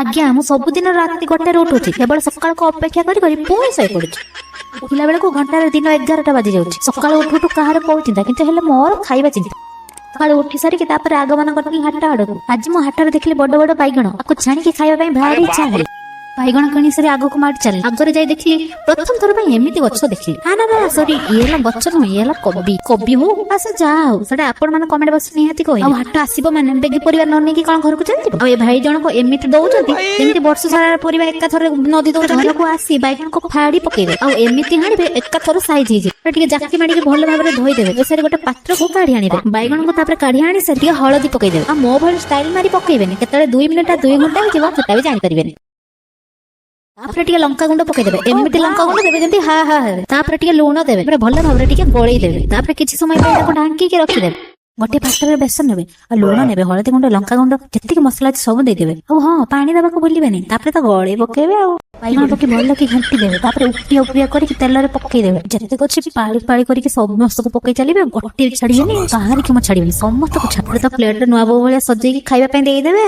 ଆଜ୍ଞା, ମୁଁ ସବୁଦିନ ରାତି 1ଟାରେ ଉଠୁଛି। କେବଳ ସକାଳକୁ ଅପେକ୍ଷା କରି କରି ପୁଣି ଶୋଇ ପଡୁଛି। ଉଠିଲା ବେଳକୁ ଘଣ୍ଟାରେ ଦିନ 11ଟା ବାଜି ଯାଉଛି। ସକାଳୁ ଉଠୁ ଉଠୁ କାହାର କୋଉ ଚିନ୍ତା, କିନ୍ତୁ ହେଲେ ମୋର ଖାଇବା ଚିନ୍ତା। ସକାଳୁ ଉଠି ସାରିକି ତାପରେ ଆଗମନ କରିଥିଲି ହାଟ ଆଡକୁ। ଆଜି ମୁଁ ହାଟରେ ଦେଖିଲି ବଡ ବଡ ବାଇଗଣ। ତାକୁ ଛାଣିକି ଖାଇବା ପାଇଁ ଭାରି ଇଚ୍ଛା ହେଲା। ବାଇଗଣ କିଣି ସାରି ଆଗକୁ ମାଡ଼ି ଚାଲିଲି। ଆଗରେ ଯାଇ ଦେଖିଲି, ପ୍ରଥମ ଥର ପାଇଁ ଏମିତି ଗଛ ଦେଖିଲି। ନା ନା ନା, ସରି, ଇଏ ହେଲା ଗଛ ନୁହେଁ, ଇଏ ହେଲା କୋବି। କୋବି ହଉ ଆସ ଯାହା ହଉ, ସେଟା ଆପଣ ମାନେ କମେଣ୍ଟ ବକ୍ସ ନିହାତି କହିବେ। ଆଉ ହାଟ ଆସିବ ମାନେ ବେଗି ପରିବା ନ ନେଇକି କଣ ଘରକୁ ଚାଲିଯିବ? ଆଉ ଏ ଭାଇ ଜଣକ ଏମିତି ଦଉଛନ୍ତି, ଯେମିତି ବର୍ଷ ସାରା ପରିବା ଏକାଥରେ ନଦି ଦଉଛନ୍ତି। ଘରକୁ ଆସି ବାଇଗଣକୁ ଫାଡି ପକେଇବେ ଆଉ ଏମିତି ହାଣିବେ, ଏକାଥର ସାଇଜ ହେଇଯିବ। ଟିକେ ଜାକି ମାଡ଼ିକି ଭଲ ଭାବରେ ଧୋଇଦେବେ। ସେରେ ଗୋଟେ ପାତ୍ରକୁ କାଢି ଆଣିବେ ବାଇଗଣକୁ। ତାପରେ କାଢି ଆଣି ସାରି ଟିକେ ହଳଦୀ ପକେଇଦେବେ। ଆଉ ମୋ ଭଳି ଷ୍ଟାଇଲ ମାରି ପକେଇବେନି, କେତେବେଳେ 2 ମିନିଟ 2 ଘଣ୍ଟା ହେଇଯିବ, ସେଟା ବି ଜାଣିପାରିବେନି। ତାପରେ ଟିକେ ଲଙ୍କା ଗୁଣ୍ଡ ପକେଇଦେବେ। ଏମିତି ଲଙ୍କା ଗୁଣ୍ଡ ଦେବେ, ଯେମିତି ହା ହା ହେବେ। ତାପରେ ଟିକେ ଲୁଣ ଦେବେ। ପୁରା ଭଲ ଭାବରେ ଟିକେ ଗୋଳେଇ ଦେବେ। ତାପରେ କିଛି ସମୟ ପାଇଁ ତାକୁ ଢାଙ୍କିକି ରଖିଦେବେ। ଗୋଟେ ପାତ୍ରରେ ବେସନ ନେବେ ଆଉ ଲୁଣ ନେବେ, ହଳଦୀ ଗୁଣ୍ଡ, ଲଙ୍କା ଗୁଣ୍ଡ, ଯେତିକି ମସଲା ଅଛି ସବୁ ଦେଇଦେବେ। ଆଉ ହଁ, ପାଣି ଦେବାକୁ ଭୁଲିବେନି। ତାପରେ ତ ଗଳେଇ ପକେଇବେ ଆଉ ବାଇଗଣ ପକେଇ ଭଲ କି ଘାଣ୍ଟି ଦେବେ। ତାପରେ ଉପିଆ ଉପିଆ କରିକି ତେଲରେ ପକେଇଦେବେ। ଯେତିକି ଅଛି ପାଳି ପାଳି କରିକି ସମସ୍ତଙ୍କୁ ପକେଇ ଚାଲିବେ। ଗୋଟିଏ ବି ଛାଡିବେନି, କାହାରି କି ମୁଁ ଛାଡିବେନି, ସମସ୍ତଙ୍କୁ ଛାଡିବେ। ତ ପ୍ଲେଟରେ ନୂଆ ବୋଉ ଭଳିଆ ସଜେଇକି ଖାଇବା ପାଇଁ ଦେଇଦେବେ ଆଉ।